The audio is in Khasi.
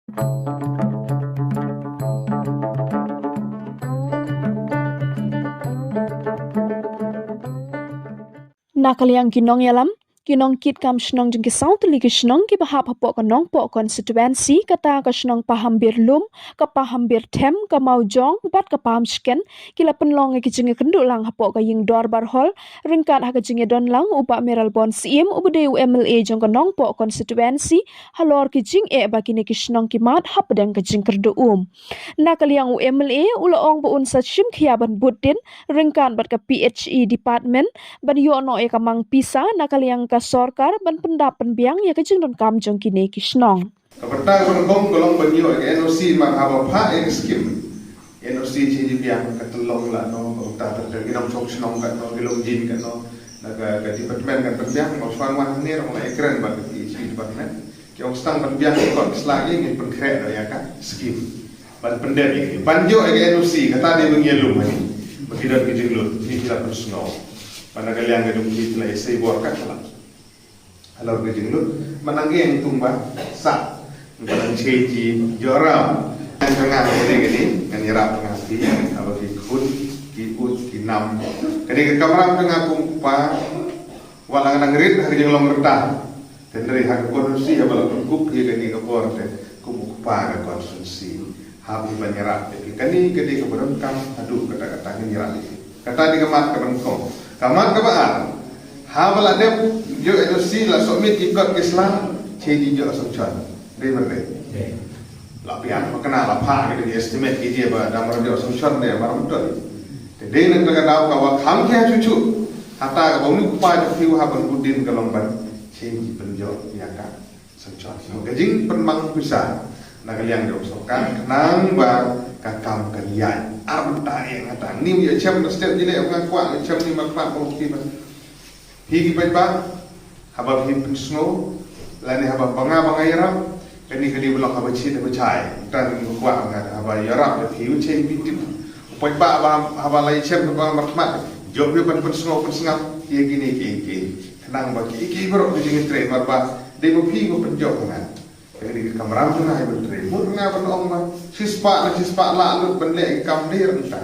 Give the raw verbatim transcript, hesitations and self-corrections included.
Na ka liang ki nongïalam, ki nongkitkam shnong jong ki saw tylli ki shnong kiba hap hapoh ka Nongpoh constituency, kata ka shnong Pahambir Lum, ka Pahambir Them, ka Mawjong bad ka Pahamshken, ki la pynlong ïa ki jingïakynduh lang hapoh ka ïing dorbar hall ryngkat ha ka jingïadon lang u Bah Mayralborn Syiem uba dei u M L A jong ka Nongpoh constituency, halor ki jingeh ba kine ki shnong ki mad hapdeng ka jingkyrduh um. Na ka liang u M L A u la ong ba un sa shim khia ban bud dien ryngkat bad ka P H E department ban ïoh noh ïa ka mang pisa na ka liang ka sorkar ban pyndap pynbiang ïa ka jingdonkam jong kine ki shnong. Ka bynta kaba nyngkong ka long ban ïoh ïa ka N O C namar haba phah ïa ka skim N O C sha ki biang, ka Tyllong lah noh, ka uta ter ter, ki nongshong shnong kan noh, ki Longjin kan noh, na ka, ka department kan pynbiang, ma shuwa wan hangne ruh la ïakren bad ka P H E department. Ki ong sdang ban biang ki kot ki sla, ngin pynkhreh noh ïa ka skim. Ban pyndep ïa ki, ban ïoh ïa ka N O C, kata dei ba ngi ïalum ha ki. Ba ki don ki jinglut, ki la pynsngew. Ban na ka liang ka jong ki la isei bor katba la. Halor ka jinglut, man nang ïeng tung ba sah. Ngan shei ji joram. Ngan ka ngan ka dei ka dei, ngan ïarap ka ngan phi, haba ki khun, ki ut, ki nam. Ka dei ka kamram ka ngan kum pa, wat la ngan rit ha ka jinglong rta. Hynrei ha ka constituency haba la pynkup ïa kane ka bor te, kum u kpa ka constituency. Hap ban ïarap ïa ki. Kane ka dei kaba donkam haduh katta katta, ngin ïarap ïa ki. Kata dei ka mat kaba nyngkong. Ka mat kaba ar, haba la dep ïoh N O C, la submit ki kot ki sla, shei ji ïoh sanction. Dei bad dei. La biang ba kane la phah ki dei estimate ki dei ba da mar ïoh sanction dei mar betul. Te dei na ka daw kaba kham khia shuh shuh. Hata kaba u kpa jong phi u hap ban bud dien ka long ban shei ji pynjop ïa ka sanction. Ka jingpynmang pisa na ka liang jong sorkar khnang ba ka kam kan ïaid. Ar mynta ïa nga tang ni ïa chem na step jileh nga kwah ïa chem ni ma kwah ba u phi ba. Phi ki paidbah, haba phi pynsngew lane haba ba nga ba nga ïarap, kane ka dei ba long haba chit haba chai. Tang ni ba kwah nga haba ïarap ïa phi u chai phi tip. U paidbah ba haba la ïa chem ba markhmat, jop ïa ban pynsngew pynsngap ïa kine ki ki. Khnang ba ki ki baroh ki jingtrei mar ba dei ba phi ba pynjop nga. Ka dei ka kamram jong nga ha ban trei. Mut nga ban ong ba shispah na shispah lah lut ban leh ka kam dei rangta.